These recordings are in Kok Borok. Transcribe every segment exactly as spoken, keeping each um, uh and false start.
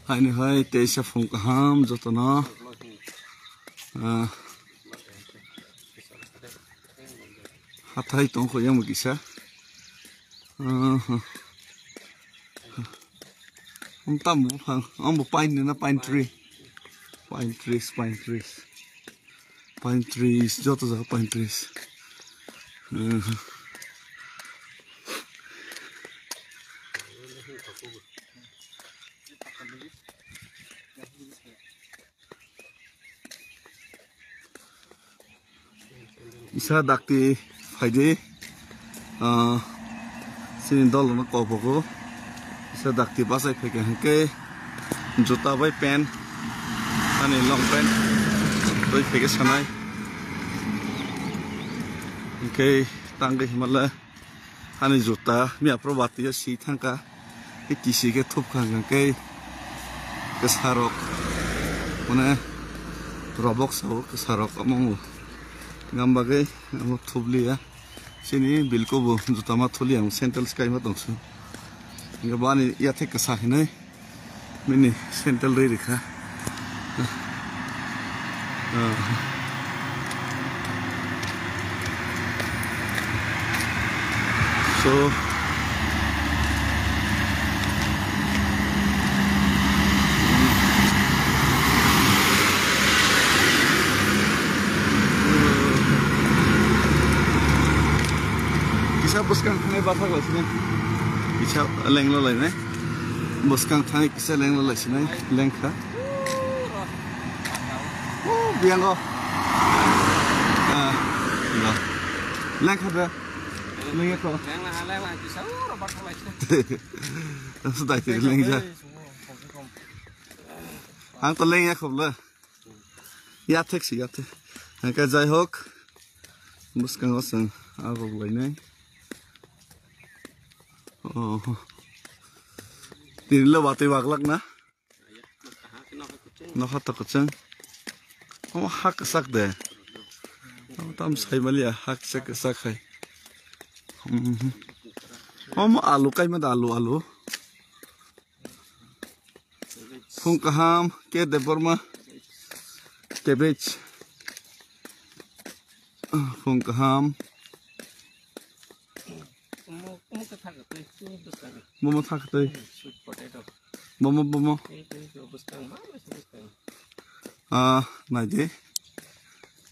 Haini hai teisa phung kaham jotono. Ah, hathai tongkho yang kisa. Ah, ha. Ang tam buphang, ang bo pine na pine tree. Pine trees, pine trees. Pine trees, joto jaga pine trees. Hmm. Isa dakti phaidi, ah, chini dol no kok bogo. Isa dakti bachai phaikha hwnkhe juta bai pant, ani long pant twi phaikhe sanai. Hwnkhe tangwi himala. Ani juta miya pro bati ya si thangka. I kisi ke thup khang khang ke kesarok. Mane robok sao kesarok among. Ngam bagai amo thupli ya. Sini bilko bo juta ma thuli ang sandal sky ma tongsu. Ngabani ya thek kesa hinai. Mini sandal rwi rikha. Ah. So, kisa bwskang thangwi bathak lai sini. Kisa lenglo lai nai. Bwskang thani kisa lenglo lai sinai, lengkha. Oh, biango. Ah, no. Lengkha da. Lengya ko. Lengla, lengla, kisa uro bathak lai sinai. Sudah itu lengya. Ang to lengya khobla. Ya thek si, ya thek. Hangka jai hok. Bwskango chwng agok lainai. Oh. Tini le watwi waglak na? Nokha to kwchwng. Omo ha kwchak de. Omo tam sai maliya ha kwchak kwchak hai. Mhm. Omo alu kaima da alu alu. Phung kaham, K Debbarma, cabbage. Phung kaham. Momo thak twi. Momo, momo. Ah, naidi.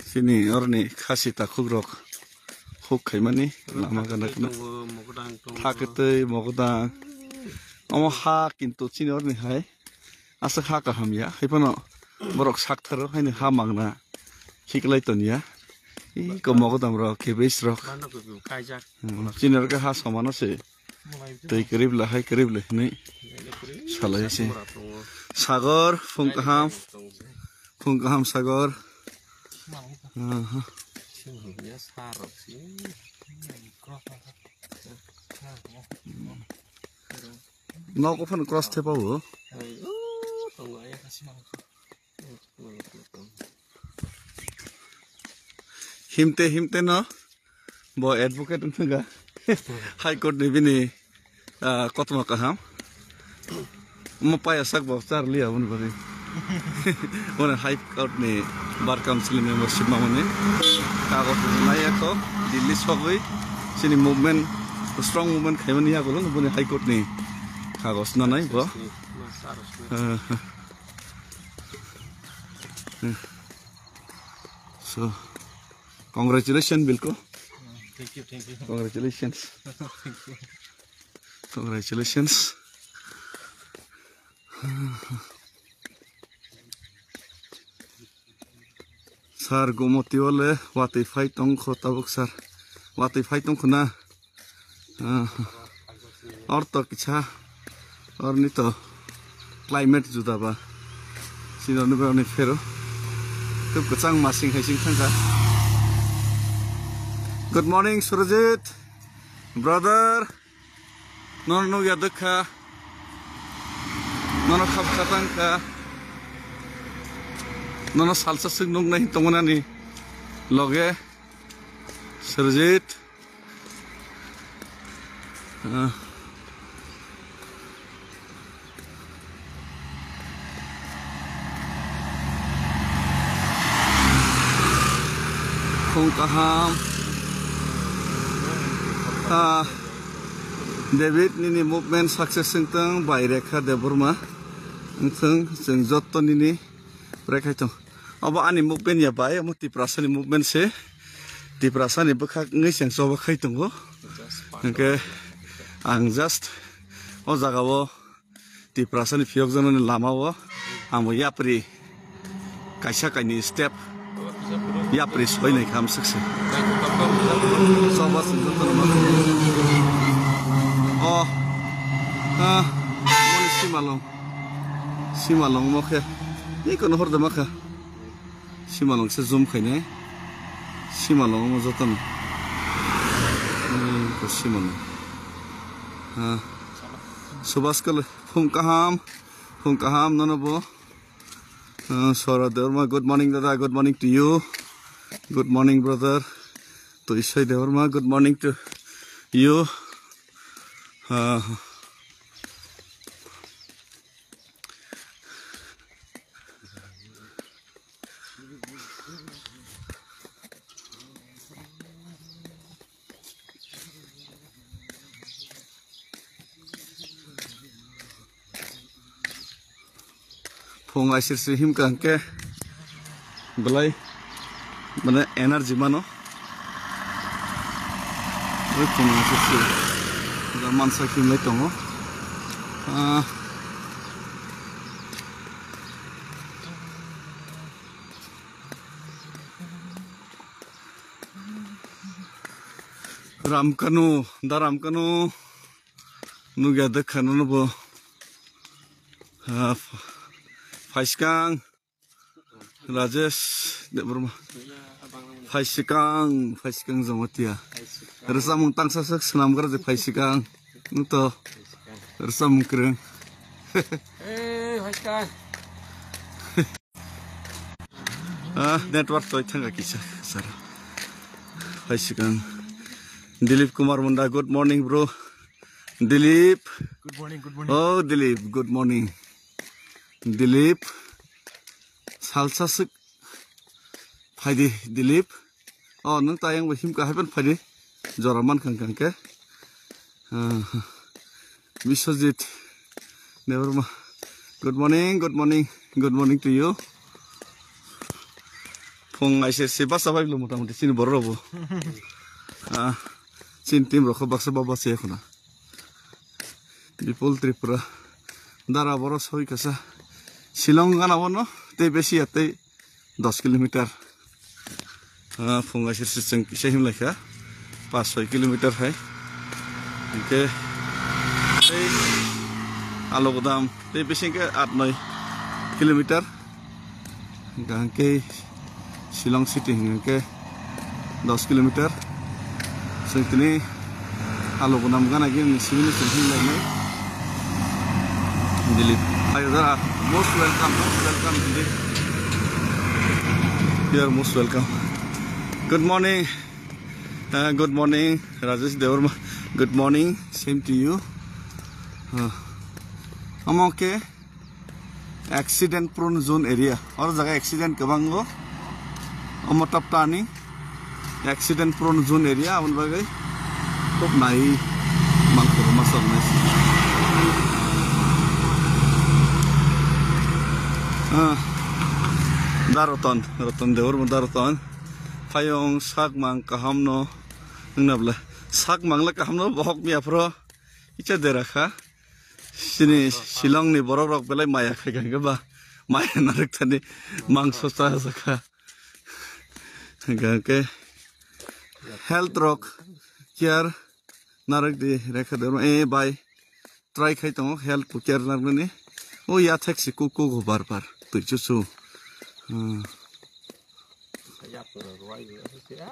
Sini orni khasi takhuk rok huk khaimani lama gana gana. Thak twi mogodang. Omo ha kintu sini orni hai. Aswk ha kaham ya, hai phano borok saktharo haino ha mangna khiklai toniya. Ih, ko mogodam rok, cabbage rok. Hmm, chini rok ha somano se. Twi kwrwi bla, hai kwrwi bla hinwi salai se. Sagor, phung kaham. Phung kaham sagor. Aha. Nogo phano cross thepa o. Himte himte no bo advocate wngkha High Court ni bini, ah, kothoma kaham. Omo paya sak bo char liya omo ni bagwi. Omo High Court ni Bar Council ni membership mamani kagoj nai ya kho Delhi sogwi chini movement, strong movement khaimani yagulo boni High Court ni kagoj nanai bo. So, congratulations, Bilko. Thank you, thank you. Congratulations. Thank you. Congratulations. Sir, Gomoti ole watwi phai tongkho tabuk, sir. Watwi phai tongkho na? Ah, or to kisa, or ni to climate juda ba. Sino ni ba ni phero. Tub kwchang masing hai sing thangkha. Good morning, Surajit. Brother. Nono nugya dukha. Nono khap khatang kha. Nono salsa sing nung nai tongmani loge. Surajit. Ah. Kaham. Ah, David nini movement success wngthung, bai Rekha Debbarma wngthung, chwng jotto nini pray khai thung. Obo ani movement ya bai, omo Tiprasani movement se. Tiprasani bwkhak wngwi chwng choba khai tongo. Hwnkhe ang just o jaga o Tiprasani phiyokjaknani lama o ang bo yapri kaisa kaini step yapri soinai kha amswk se. Choba se jotono ma. O, ah, moni simalong. Simalong mo khe. Ni kono hor de ma kha. Simalong se zoom khainai. Simalong mo jotono. Hmm, ko simalong. Ha. Subas kale phung kaham. Phung kaham nono bo. Uh, Sora Debbarma, good morning, dada. Good morning to you. Good morning, brother. To Isai Debbarma, good morning to you. Uh, Phung aisir se himkha hwnkhe belai mane energy mano. Oi phung aisir se mansa himlai tongo. Ah. Ramkanu, da Ramkanu. Nugya dekha nono bo. Ah, phaiskang. Rajesh Debbarma. Phaiskang, phaiskang Jamatia. Rwchapmung tangsa sak swnamgra je phaiskang. Nukto. Rwchapmung kwrwng. Eh, phaiskang. Ah, network toi thangka kisa, sir. Hai sikang. Dilip Kumar Munda, good morning, bro. Dilip. Good morning, good morning. Oh, Dilip, good morning. Dilip. Salsa sik. Phaidi, Dilip. Oh, nung tayang bo himka haipan phaidi. Jora man kang kang ke. Ah, Biswajit Debbarma. Good morning, good morning, good morning to you. Phung aise se basa bai lo mota moti chini borok rok bo. Ah, chini team rok baksa ba basa ya khuna. Bipul Tripura. Dara boro soi kasa. Shillong gana bono tei besi ya tei dos kilometer. Ah, phung aisir se chwng kisa himlai kha. Pas soi kilometer hai. Hingke tei Alogodam tei besi hingke at noi kilometer. Hingke Shillong city hingke dos kilometer. Chwng tini Alogonam gana gini simi ni chwng himlai nai. Dilip. Ayo dara, most welcome, most welcome, Dilip. You are most welcome. Good morning. Uh, good morning, Rajesh Debbarma. Good morning. Same to you. Uh, I'm okay. Accident prone zone area. Oro jaga accident kwbang go. Omo top turning. Accident prone zone area, aboni bagwi khub nai mangkoro masa wngnai se. Ah, da Roton, Roton Debbarma da Roton. Phayung sak mang kaham no wngna bwle. Sak mang le kaham no bohok miya phro. Icha dera kha. Sini Shillong ni borok rok belai maya khai kha ba. Maya narwk thani mangso cha sa kha. Hingke health rok care narwk di Rekha Debbarma, eh, bai. Try khai tongo health care narwknani. O ya thek si kuk kuk bar bar. Twi chu chu. Hmm.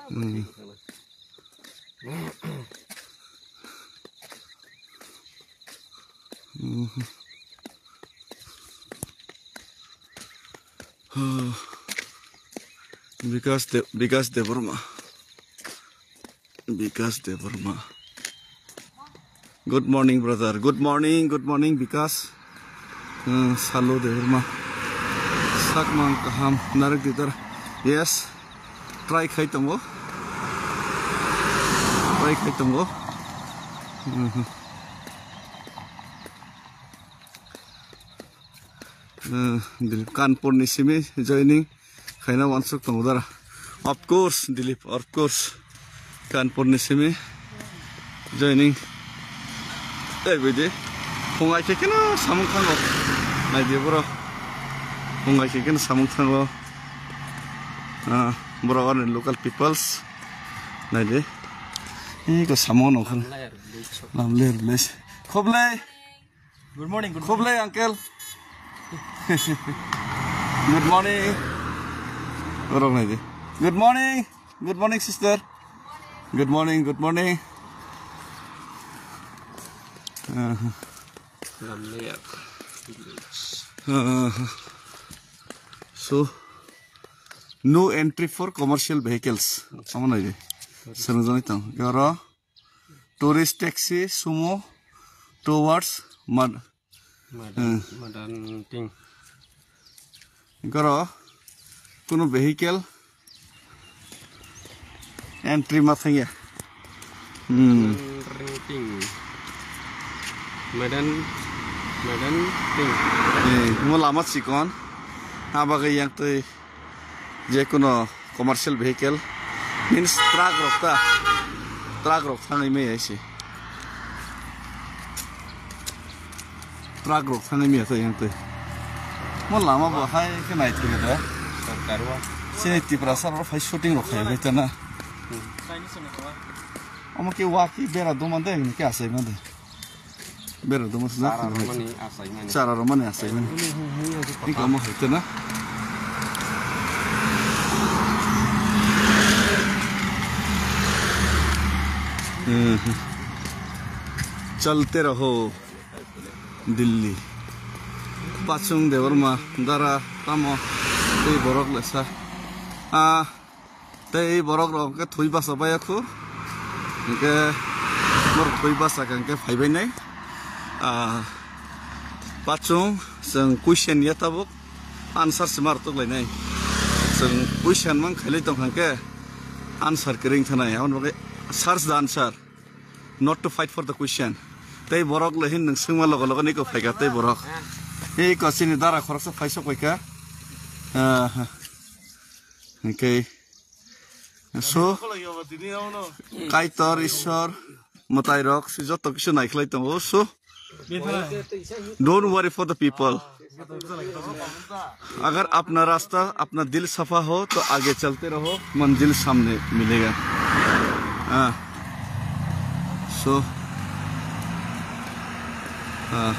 Hmm. Mhm. Bikas De-, Bikas Debbarma. Bikas Debbarma. Good morning, brother. Good morning, good morning, Bikas. Hmm, Salu Debbarma. Sakmang kaham, narwk didar. Yes. Try khai tongo. Khai tongo. Mhm. Eh, Dilip Kanpur ni simi joining khaina wansuk tongo dara. Of course, Dilip, of course. Kanpur ni simi joining. Ei, bidi. Phungai khe keno samung thango. Naidi bro. Phungai khe keno samung thango. Ah, bro, are local peoples. Naidi. Iko samung no khan. Lamler village. Khoblai. Good morning, good morning. Khoblai, uncle. Good morning. Orok naidi. Good morning. Good morning, sister. Good morning, good morning. Uh, Lamler. Uh, so, no entry for commercial vehicles. Amo naidi. Swngjagwi tong. Yoro. Tourist taxi sumo towards Mad-, Madan, hmm. Madan Ting. Goro kuno vehicle entry ma thangya. Hmm. Madan Ting. Madan, Madan Ting. Eh, mo lama chikon. Habaga yang tei. Je kuno commercial vehicle means truck rok ta, truck rok thangwi maya se, truck rok thangwi maya ta yang tei mo lama bo hai khe naithok da. Sorkar wa. Sini Tiprasa rok phai shooting rok khai bai ta na. Omo khe wa ki bera doma de, hwnwi khe achai ma de. Bera doma se jak. Chara romani achai mani. Chara romani achai mani. Ni kamo hai te na. Hmm. Chalte raho Delhi. Pachung Debbarma dara tamo tei borok lesa. Ah, Tei borok rok hwnkhe thwi basa baya khu. Hwnkhe borok thwi basa kha hwnkhe phaibai nai. Ah, pachung chwng question ya tabuk answer se mar tuk lai nai. Chwng question mang khailai tong kha hwnkhe answer kwrwi wng thanai. Aboni bagwi search the answer, not to fight for the question. Tei borok le hin nwng swngma logo logo niko phaikha tei borok. Ei ko chini dara khoroksa phaisok paikha. Ah, hwnkhe So, Kaitor, Ishwar, mwtai rok, si joto kisu naikhlai tongo. So, don't worry for the people. अगर अपना रास्ता, अपना दिल सफा हो, तो आगे चलते रहो, मंजिल सामने मिलेगा। Ah. So, ah.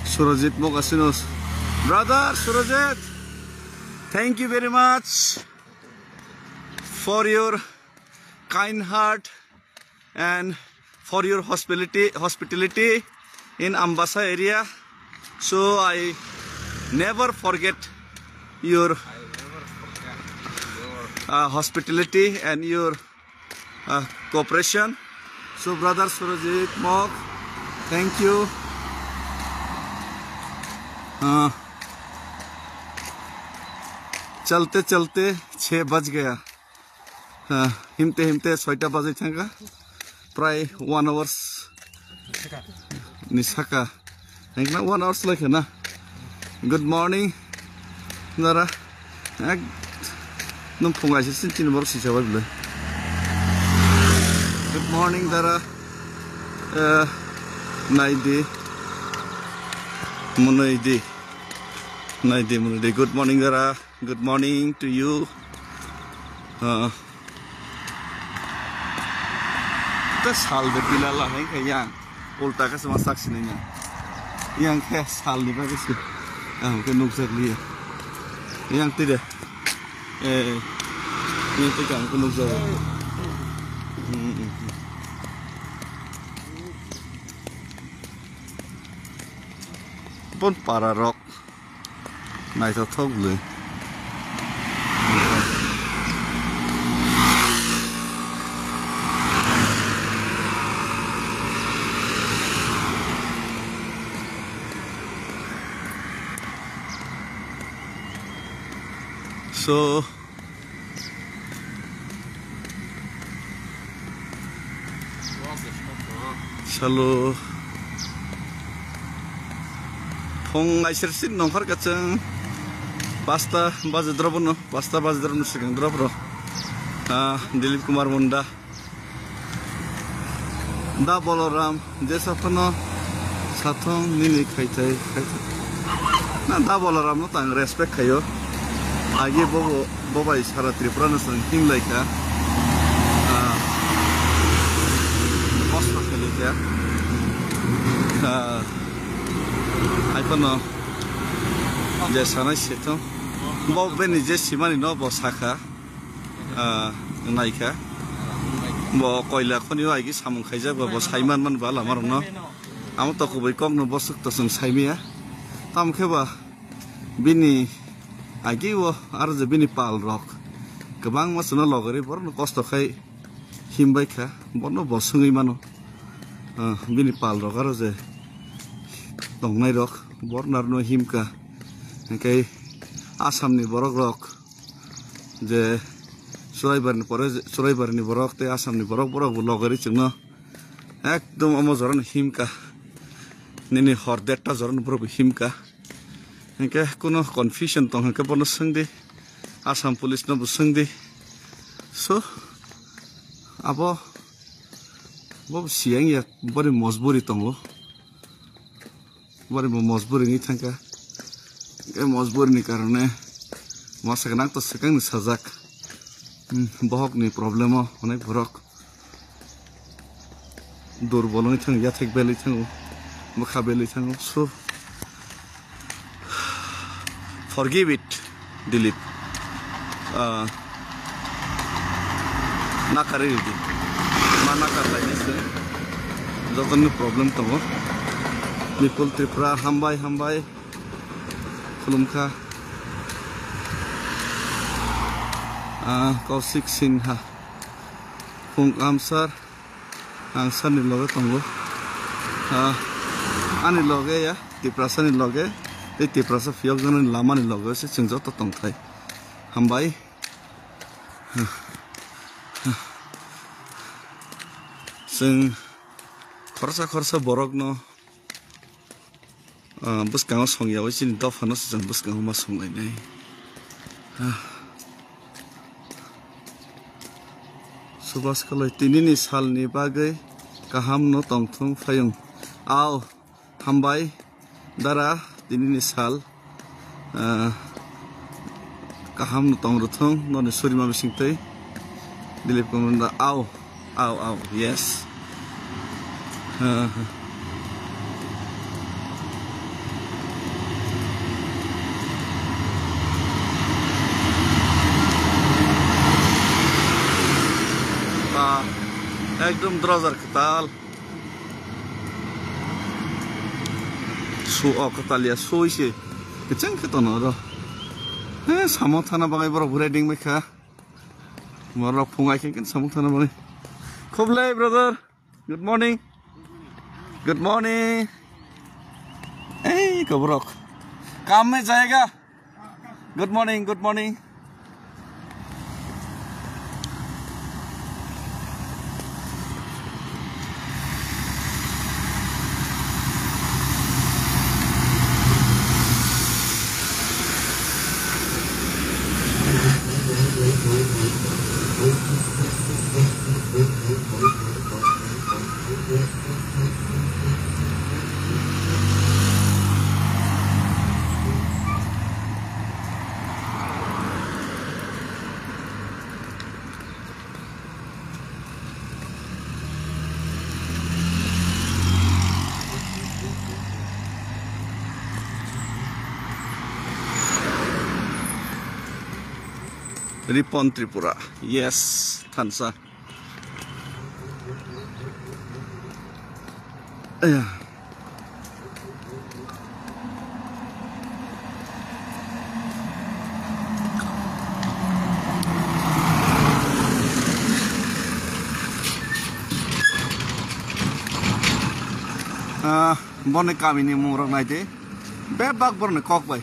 Surajit Mokasinos. Brother Surajit, thank you very much for your kind heart and for your hospitality, hospitality in Ambasa area. So I never forget your, uh, hospitality and your, uh, cooperation. So brother Surajit Mok, thank you. Uh, चलते चलते छः बज गया। Ah, himte himte soita bajai thangkha. Prai one hours ni saka. Hingkhe one hours lai khe na. Good morning, dara. Ek, nung phungai se sin chini borok sisa bai bwlai. Good morning, dara. Eh, naidi. Munaidi. Naidi, munaidi. Good morning, dara. Good morning to you. Ah. Ta sal de bilala hai khe yang. Ulta khe sama sak sini nya. Yang khe sal ni bagwi se. Ah, khe nukjak liya. Yang tide. Eh. Ni te kang khe nukjak. Hmm, hmm, hmm. Pon para rok. Naithothok le. To salo phung aisir sin nongkhor kachang pasta baje drop no, pasta baje drop no sikang drop ro. Ah, Dilip Kumar Munda. Da Balaram, jesa phano sathong nini khaitai, khaitai. Na, Da Balaram no tang respect khayo. Agi bobo, bobai sara Tripura no sang him laikha. Ah, kosto khailai kha. Ah, ai phano je sanai sethong. Bo beni je simani no bo sakha. Ah, naikha. Bo koila khoni o aigi samung khaijak ba, bo saiman man ba lama rokno. Amo to kubui kokno boswk to chwng saimaya. Tamo khe ba bini aigi o aro je bini pal rok kwbangma chwngno logori borokno kosto khai himbai kha. Bono bo swngwi mano. Ah, bini pal rok aro je tongnai rok borokno arno himkha. Hingke Assam ni borok rok je Churaibar ni pore, Churaibar ni borok tei Assam ni borok, borok bo logori chwngno ekdom omo jora no himka, nini hor derta jora no borok bo himka, hingke kuno confusion tong hingke bono swngdi, Assam police no bo swngdi, so abo bo siyang ya bori mojburi tongo. Bari bo mojburi wngwi thangkha. Hwnkhe mojburi ni karone masa gwnang to swkang ni sajak. Hmm, bohok ni problem o onek borok durbol wngwi thango, yathek belwi thango, bwkha belwi thango. So, forgive it. Dilip. Ah, nakari ridi. Ma nakar lainai se. Jotono problem tongo. Bipul Tripura, hambai, hambai. Khulumkha. Ah, Kaushik Sinha. Phung Amsar. Ang sani loge tongo. Ah, ani loge ya, Tiprasa ni loge. Tei Tiprasa phiyok jani lama ni loge se chwng joto tongthai. Hambai. Chwng khorsa khorsa borok no, ah, bwskango songyawi chini dopha no se chwng bwskango ma songlainai. Ah. Subhas Kalai, tinini salni bagwi kaham no tongthung phaiyung. Au. Hambai, dara, tinini sal, ah, kaham no tong rwthung, noni surima bisingtwi. Dilip Kumar da, au, au, au, yes. Ah, ah, ekdom drojar kwtal. Su o kwtal ya, sui se. Kwchang khe tono oro. He, samung thana bagwi borok bwrwi ding bai kha. Borok phung ai khe samung thana bagwi. Khublai, brother. Good morning. Good morning. Ei, koborok. Kam mein jayega. Good morning, good morning. Ripon Tripura, yes, thansa. Aya. Ah, boni kamini mungrok naidi. Bebak borokni kok bai.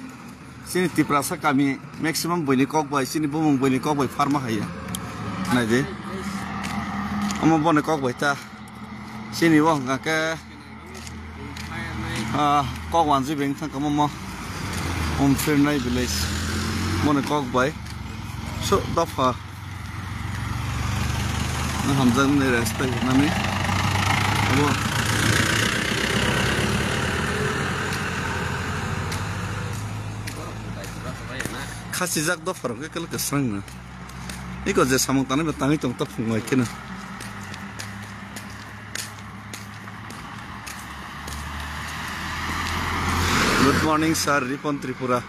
Chini Tiprasa kami maximum buini kok bai, chini bumung buini kok bai pharma haiya. Naidi. Omo boni kok bai ta. Chini bo hwnkha khe, ah, kok wanjui beng thang kamo mo. Umphirnai village. Boni kok bai. So, dopha. Ang hamjakmani respect rwnani. Abo. Khasijak dopharok khe kwlwk kwsrang no. Iko je samung tanai bo tangwi tong ta phungo hai kheno. Good morning, sir, Ripon Tripura.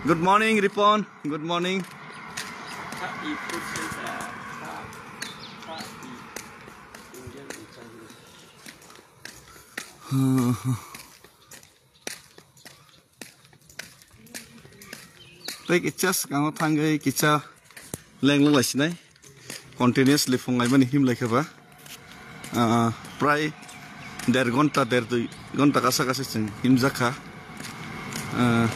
Good morning, Ripon. Good morning. Tei kisa swkango thangwi kisa lenglok lai sinai. Continuously phung laimani him lai khe ba. Ah, prai der ghonta, der dui ghonta kasa kasa chwng himjak kha. Ah,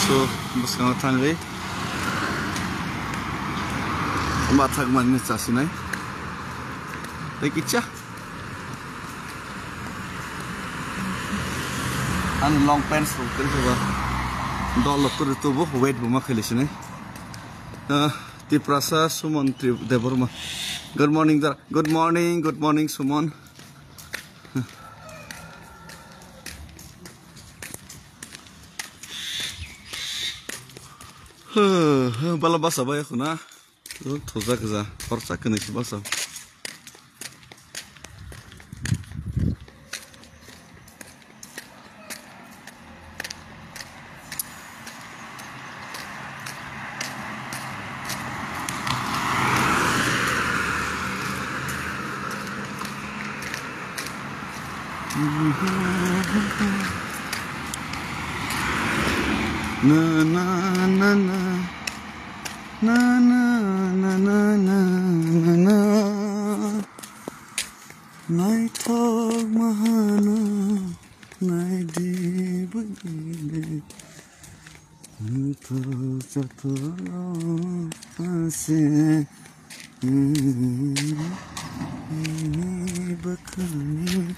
so, bwskango thangwi bathak manwi chasinai. Tei kisa. Ani long pants rok kwrwi khe ba dol rok kwrwi tubu weight bo ma khaili sinai. Ah, Tiprasa Sumon Tri-, Debbarma. Good morning, da. Good morning, good morning, Sumon. Huh, huh, bala basa bai khuna. Thujak ja, hor cha kwnwi se basa. Na, na, na, na. Na, na, na. Naithok mahano naidi bwle. Naithok chathok ase. Ini bakhani.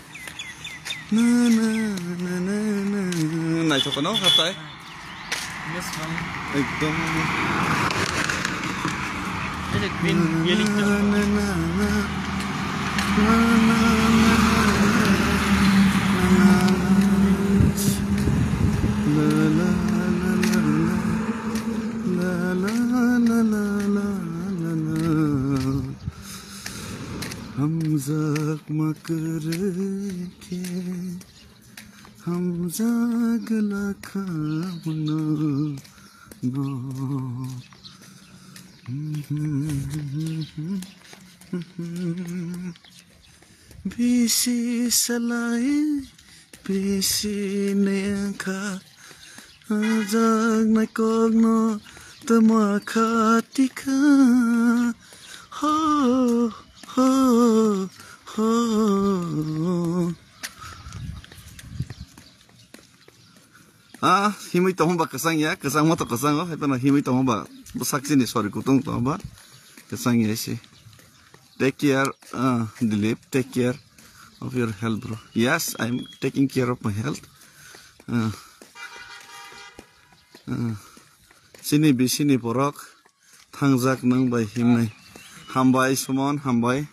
Na, na, na, na, na. Naithok no hatai. Yes, man. Ekdom. Ini green, yellow. Na, na, na, na. Na, na, na, na, na. La, la, la, la, la. La, la, la, la, la, la, la. Hamjakma kwrwi khe. Hamjak lakha mano no. Bisi salai, bisi nengkha. Ajak nai kok no tama kha tikha. Ho, ho, ho. Ah, himwi tongma ba kwchang ya, kwchang ma to kwchango, hai phano himwi tongma ba bwsak chini sori kutung tongma ba kwchang ya se. Take care, ah, Dilip, take care of your health, bro. Yes, I'm taking care of my health. Ah, ah. Chini bisini borok thangjak nang bai himnai. Hambai, Sumon, hambai.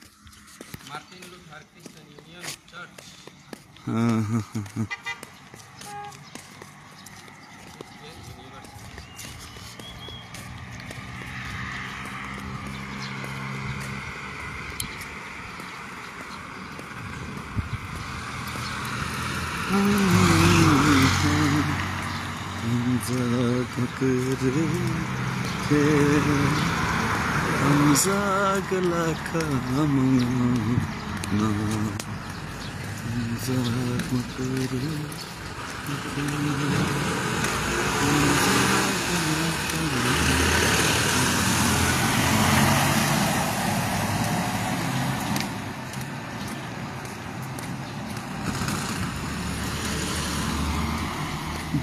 Hamjak kwrwi khe, hamjak lakha mano. Hamjak kwrwi.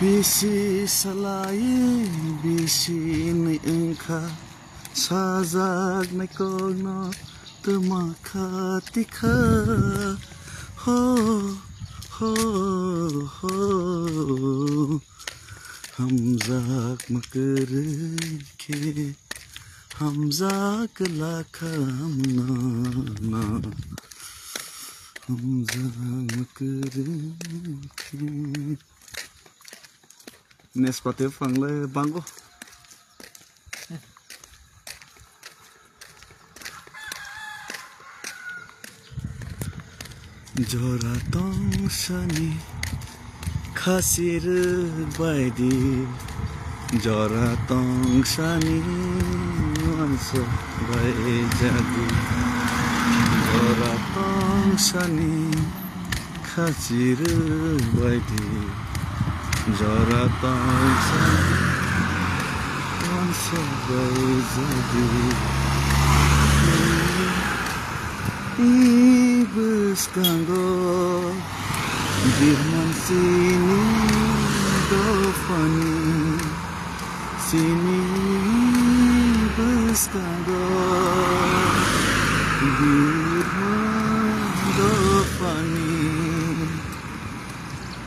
Bisi salai bisi ni wngkha, sajak nai kokno twma kha tikha. Ho, ho, ho. Hamjak ma kwrwi khe, hamjak la kha mano. Hamjak ma kwrwi khe. Nespati phangle bango. Jora tongsani khasi rwk baidi, jora tongsani uansuk bai jadi, jora tongsani khasi rwk baidi, jora tongsani uansuk bai jadi. I bwskango birman chini dophani, chini bwskango birman dophani.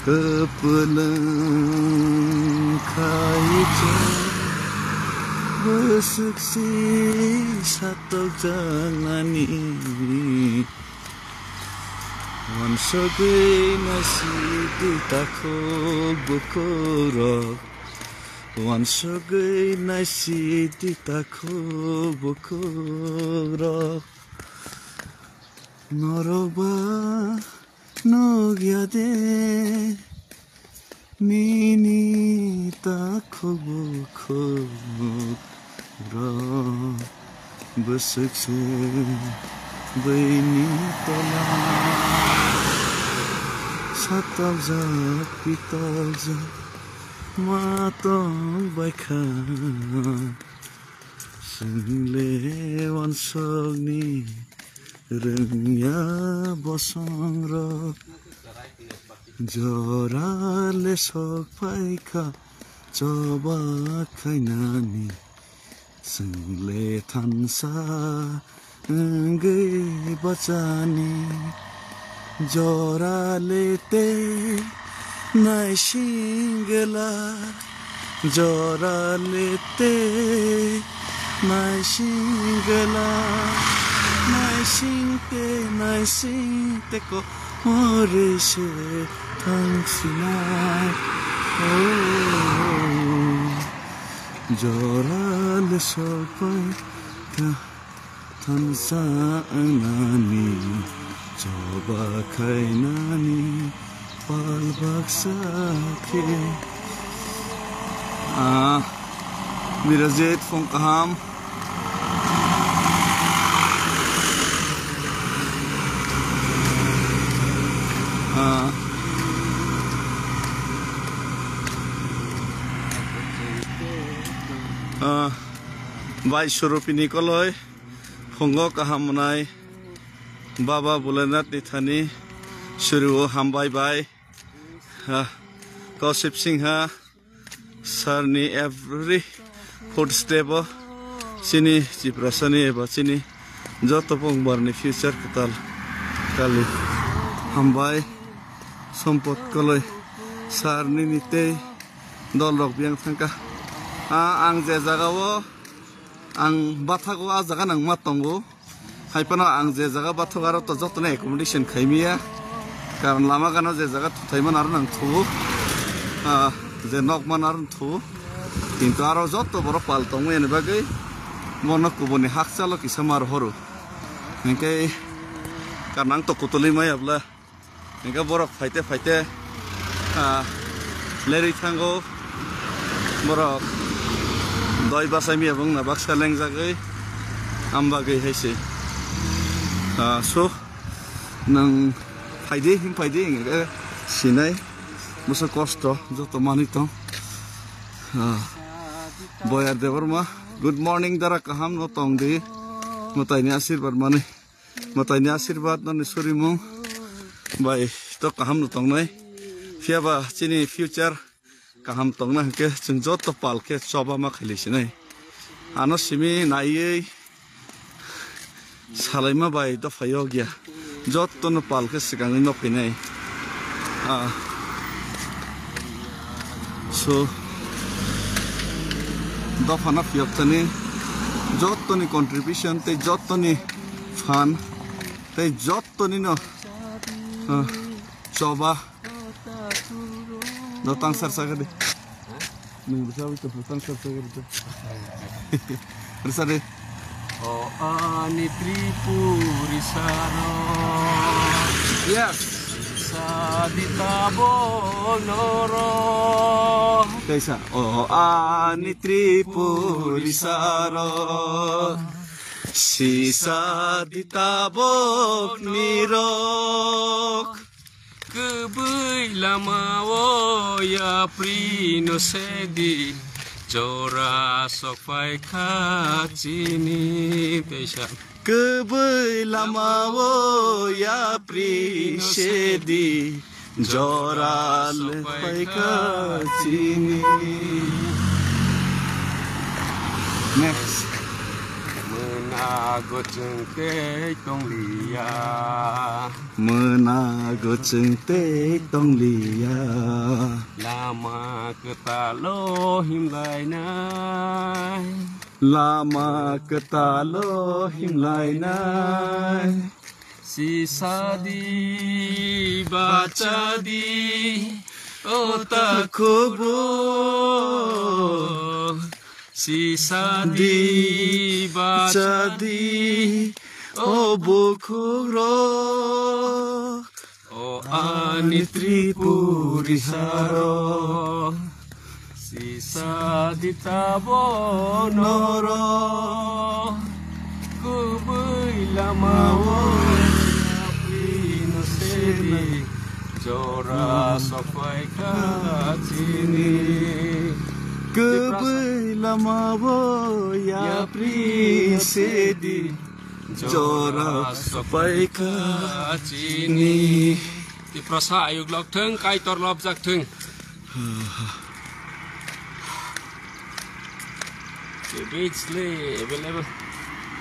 Kwpwlwng khai chwng bwswk si satokjaknani. Wansugwi naisidi takhuk bukhukrok, wansugwi naisidi takhuk bukhukrok. Norok ba nukya de nini takhuk bukhukrok, bwswk se bwini tola satokjak pitokjak ma tong baikha. Chwng le wansokni rwngya bosongrok, jora le sok phaikha choba khainani. Chwng le thansa wngwi bachani, jora le te naisingla, jora le te naisingla, naising te, naising te ko more se thangsinai. Oh, jora le sok phaikha. Thansa wngnani, choba khainani, pal baksa khe. Ah, Mirajit, phung kaham. Ah. Ah, bai Surupini koloi. Phungo kaham mwnai Baba Bholenath ni thani suriwo hambai bai. Ha, Kausip Singha sir ni every footstep o chini Tiprasa ni eba chini joto pongbar ni future kwtal kali hambai. Sompot Koloi sir nini tei dol rok biyang thangkha. A, ang je jaga o Ang bathago, a jaga nang ma tongo. Hai phano ang je jaga bathago, aro to jotono accommodation khaimiya. Karon lama gana je jaga thuthai man aro nang thuo. Ah, je nok man aro thuo. Kintu aro joto borok pal tongo yani bagwi. Bono kubuni hakchalo kisa mar horo. Hinkhe karon ang to kutulwi maya bwla. Hingke borok phaite phaite, ah, lerwi thango. Borok doi bachai miya bwngna baksa lengjagwi, am bagwi hai se. Ah, so, nwng phaidi, him phaidi, hingke sinai, bwsa kosto, joto manwi tong. Ah, Boyar Debbarma, good morning, dara kaham no tong di, mwtaini asirwad mani. Mwtaini asirwad nani surimung bai to kaham no tongnai. Phiya ba chini future Kaham tongna hwnkhe chwng joto pal khe choba ma khaili sinai. Ano simi naiwi salaima bai dopha yokya. Jotono pal khe swkangwi no phainai. Ah. So, dophano phiyok thani jotoni contribution tei jotoni phan tei jotoni no, ah, choba. No tangsar sakadi. Nung bisa itu tangsar sakadi tu. Bisa deh. O ani Tripuri saro. Yes. Sadita bonoro. Kaisa. O ani Tripuri saro. Sisa dita bok nirok. Kwbwi lamao yapri no sedi, jora sokphai kha chini teisa. Kwbwi lamao yapri sedi, jora sokphai kha chini. Next. Mwnago chwng tei tongliya. Mwnago chwng tei tongliya. Lama kwtalo himlainai. Lama kwtalo himlainai. Sisadi bachadi o takhukro. Sisadi bachadi o bukhukrok. O ani Tripuri saro. Sisadi tabo noro. Kubui lamao yapri no sedi. Jora sokphai kha chini. Kubui lamao yapri sedi. Jora sokphai kha chini. Tiprasa ayuk lok thung, Kaitor lobjak thung. Cabbage le available.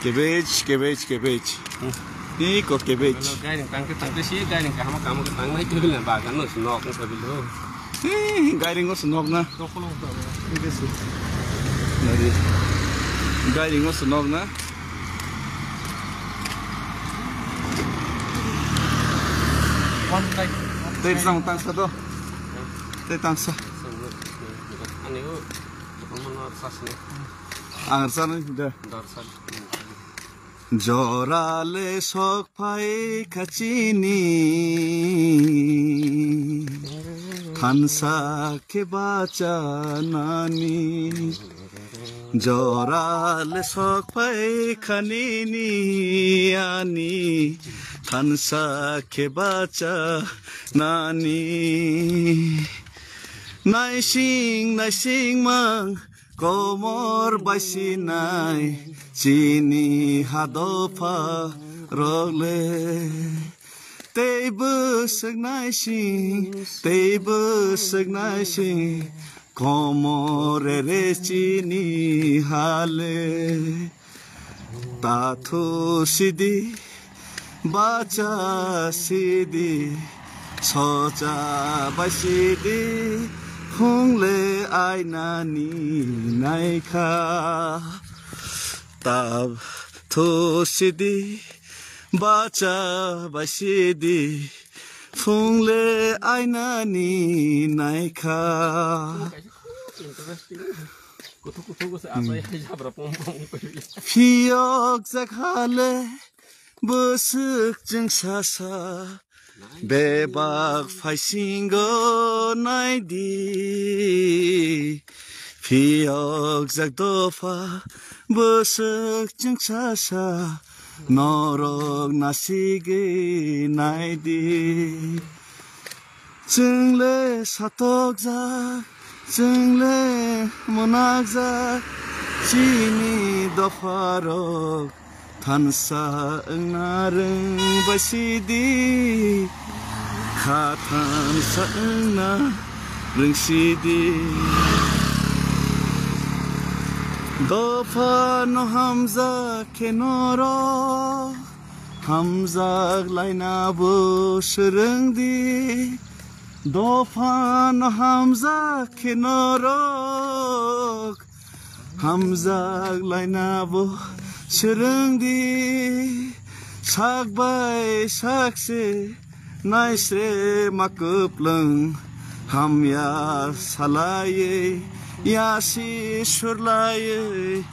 Cabbage, cabbage, cabbage. Hmm. Ni ko cabbage. Gairing tangte tangte si gairing kaham kaham tangnai table na bagan no nok no table ho. Eh, gairing o se nok na. Nari. Gairing o se nok na. Tei tang tangsa to. Tei tangsa. Ani o. Ang rwchani de. Jora le sokphai kha chini, thansa khe bachanani. Jora le sokphai kha nini ani, thansa khe bachanani. Naising naising mang komor bai sinai chini ha dopha rok le. Tei bwswk naising, tei bwswk naising komor re chini ha le. Tathu sidi, bacha sidi, socha bai sidi, phungle ainani naikha. Tathu sidi, bacha bai sidi, phungle ainani naikha. Kuthuk kuthuk se asai hai jabra pom pom ungkoi. Phiyok jak hale bwswk chwng sasa bebak phaisingo naidi. Phiyok jak dopha bwswk chwng sasa norok nasigwi naidi. Chwng le satokjak, chwng le mwnakjak, chini dopharok thansa wngna rwng bai sidi, kha thansa wngna Ringsidi. Dopha no hamjak khe norok, hamjak laina bo swrwng di. Dopha no hamjak khe norok, hamjak laina bo swrwng di. Sak bai sak se naisre ma kwplwng, hamya salaiwi yasi surlaiwi.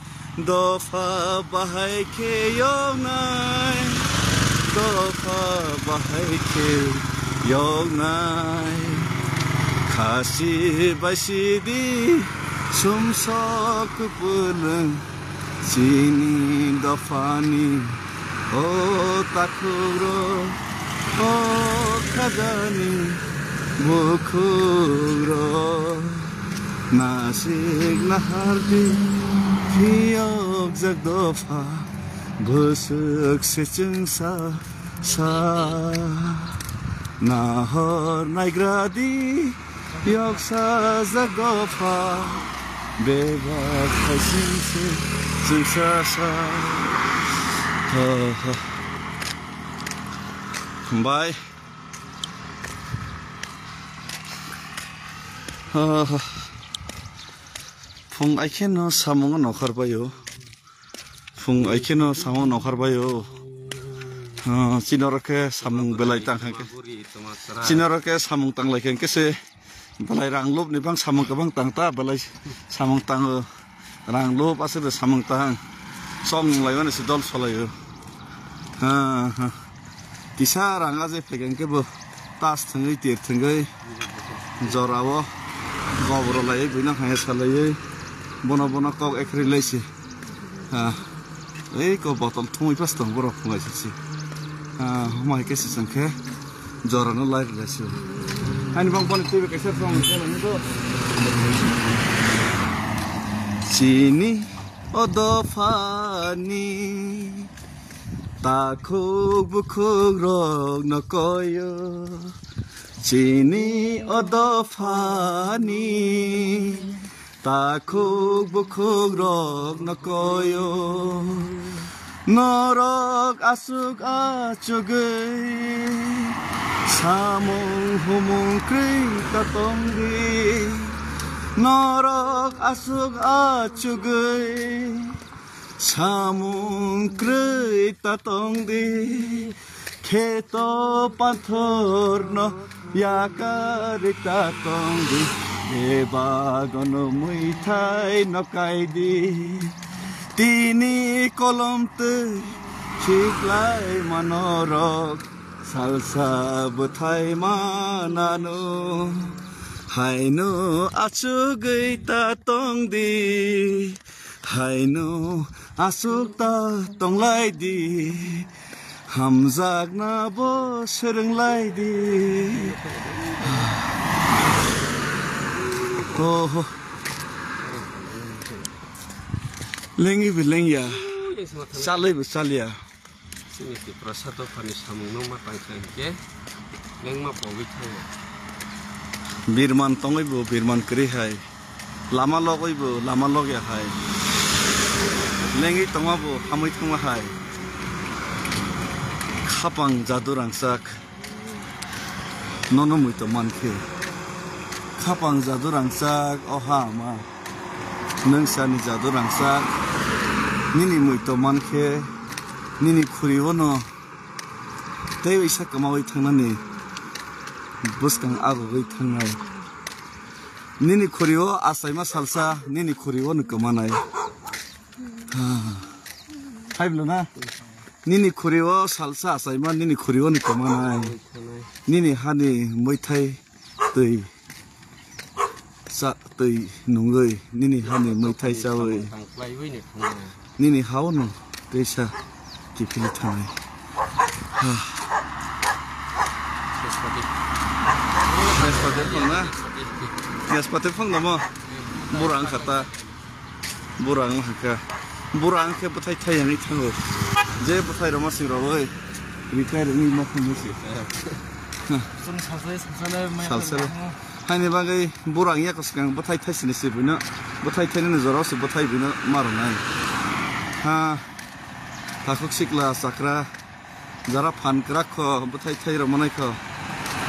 Dopha bahai khe yoknai, dopha bahai khe yoknai. Khasi bai sidi sumsok kwplwng chini dophani, o takhukrok, o khajani bukhukrok. Nasik nahardi phiyokjak dopha, bwswk se chwngsa sa. Nahor naigradi yoksajak dopha, bebak khaising se chwngsa sa. Hambai. Phung aikheno samung nokhar baio. Phung aikheno samung nokhar baio. Chinorok khe samung belai tang khe. Chinorok khe samung tang lai khe se belai rang lobni bang samung kwbang tang ta belai samung tango. Rang lub aswk de samung tang. Song laimani se dol solaio. Ha, ha. Kisa rang aje phegeng khe bo tas thwngwi tir thwngwi jorao goboro laiwi buino hai salaiwi bono bono kok ekhri laisi. Ha. Ei ko botol thumwi pas tong borok phungai sisi. Ha, mai khe sisang khe. Jorano lai rwlaisio. Ani bang boni twibo kaisa song khe nang do. Chini o dophani takhuk bukhuk rok no koyo. Chini o dophani takhuk bukhuk rok no koyo. Norok aswk achugwi samung humung kwrwi ta tongdi. Norok aswk achugwi samung kwrwi ta tongdi. Kheto pathorno yakarwi ta tongdi, bebagono mwithai no kaidi. Tini kolom twi khiklai manorok, salsa bwthai manano. Haino achugwi ta tongdi, haino aswk ta tonglaidi, hamjakna bo swrwnglaidi. Oho. Lengwi bo lengya, chalwi bo chalya. Chini Tiprasa dophani samungno ma tangsa hinkhe lengma pogwi thango. Birman tongwi bo birman kwrwi hai. Lama logwi bo lama logya hai. Lengwi tongma bo hamwi thangma hai. Khapang jadu rangchak. Nono muitu mankhe. Khapang jadu rangchak o ha ama. Nwng sani jadu rangchak. Nini muitu mankhe. Nini khuri ono. Tei waisa kwmawi thangnani bwskang agogwi thangnai. Nini khuri o achaima salsa, nini khuri o no kwmanai. Hai bwlana? Nini khuri o salsa achaima, nini khuri o no kwmanai. Nini hani mwithai twi cha twi nungwi, nini hani mwithai chawi, nini hao no teisa kiphilwi thangnai. Nespati phang na? Nespati phang namo? Bura wngkha ta. Bura wng hakha. Bura wngkhe bwthai thai hwnwi thango. Je bwthai roma sing rogwi. Retire wngwi ma phungo se. Salsale. Ani bagwi borok wngya kwchwkang bwthai thaisini se buino, bwthai thainani jorao se bwthai buino ma rwnai. Ha, takhuk sikla chakra, jara phan kwrak kho, bwthai thai rw manai kho.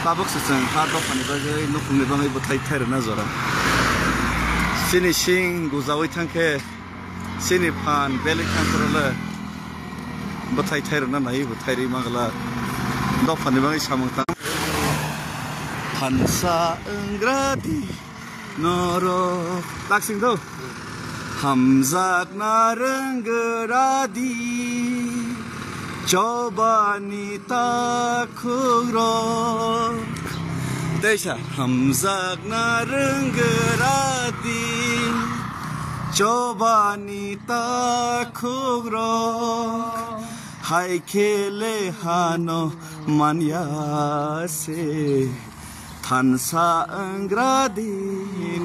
Tabuk se chwng ha dophani bagwi, nukhungni bagwi bwthai thai rwna jora. Chini sing gujaui thang khe, chini phan belai thang khe rw le. Bwthai thai rwna nai, bwthai rwi ma glak. Dophani bagwi samung tang. Thansa wnggra di norok. Taksing do. Hamjakna rwnggra di chobani takhukrok. Teisa hamjakna rwnggra di chobani takhukrok. Hai khe le hano manya se, thansa wnggra di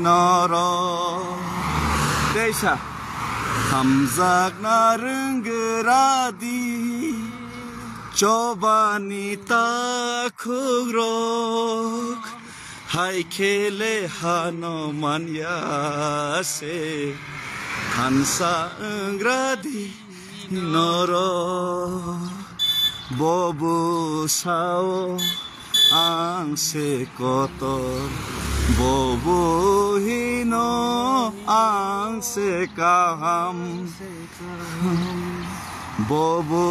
norok. Teisa, hamjakna rwnggra di chobani takhukrok. Hai khe le hano manya se, thansa wnggra di norok. Bobo sao ang se kotor, bobo hino ang se kaham. Bobo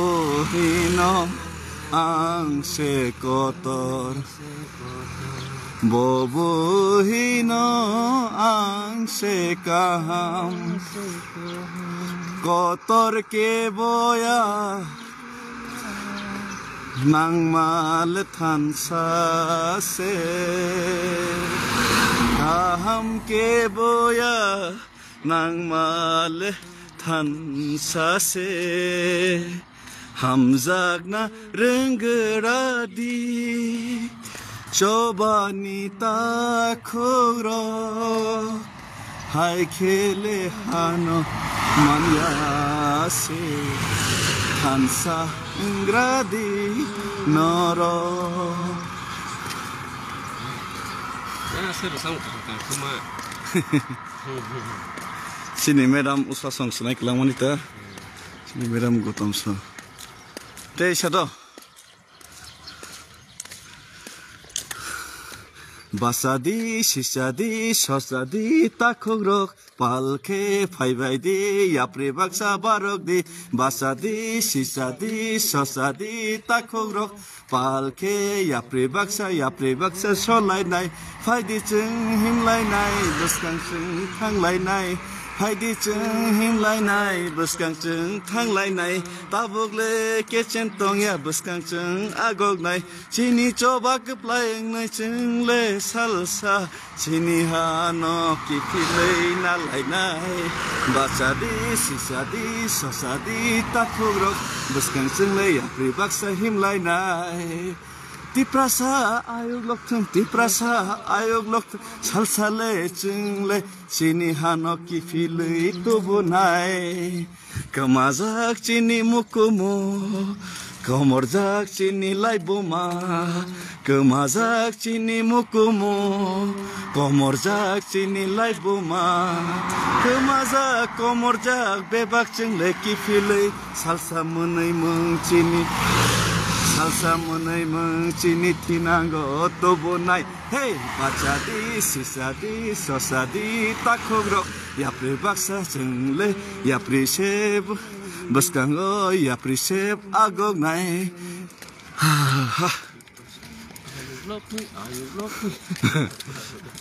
hino ang se kotor, bobo hino ang se kaham. Kotor keboya nangma le thansa se, kaham keboya nangma le thansa se. Hamjakna rwnggra di chobani takhukrok. Hai khe le hano manya se, thansa wnggra di norok. Chini madam usa song swnai kwlangmani ta. Chini madam Gautam song. Tei sa do. Bachadi, sisadi, sosadi, takhukrok, pal khe phaibaidi, yapri baksa barokdi. Bachadi, sisadi, sosadi, takhukrok, pal khe yapri baksa, yapri baksa solainai. Phaidi chwng himlainai, bwskang chwng thanglainai. Phaidi chwng himlainai, bwskang chwng thanglainai. Tabuk le kechen tongya, bwskang chwng agoknai. Chini choba kwplai wngnai chwng le salsa. Chini hano kiphilwi nalainai. Bachadi, sisadi, sosadi, takhukrok. Bwskang chwng le yapri baksa himlainai. Tiprasa ayuk lokthum, Tiprasa ayuk lokthum, salsa le chwng le chini hano kiphilwi tubunai. Kwmajak chini mukumu, komorjak chini laibuma. Kwmajak chini mukumu, komorjak chini laibuma. Kwmajak, komorjak bebak chwng le kiphilwi. Salsa mwnwi mung chini, salsa mwnwi mung chini thinango tubunai. Hey, bachadi, sisadi, sosadi, takhukrok, yapri baksa chwng le, yapri se bw-, bwskango yapri se agoknai. Ha, ha, ha.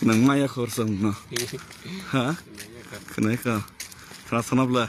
Nang maya khorsong no. Ha? Khwnai kha. Khna sana bla.